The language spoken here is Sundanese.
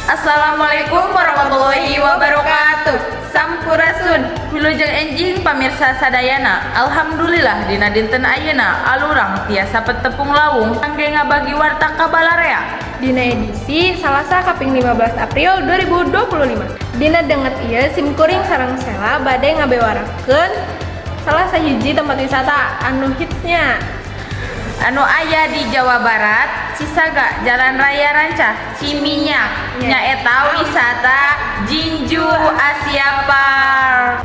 Assalamualaikum warahmatullahi wabarakatuh. Sampurasun. Wilujeng enjing, pamirsa sadayana. Alhamdulillah, dina dinten ayeuna alurang tiasa petepung lawung kangge ngabagi warta ka balarea. Dina edisi Salasa kaping 15 April 2025. Dina danget ieu, simkuring sareng Sela bade ngabewarakeun salah sahiji tempat wisata anu hitsnya anu aya di Jawa Barat, Cisaga, Jalan Raya Rancah, Ciminyak, nyaeta wisata Jinju Asia Park.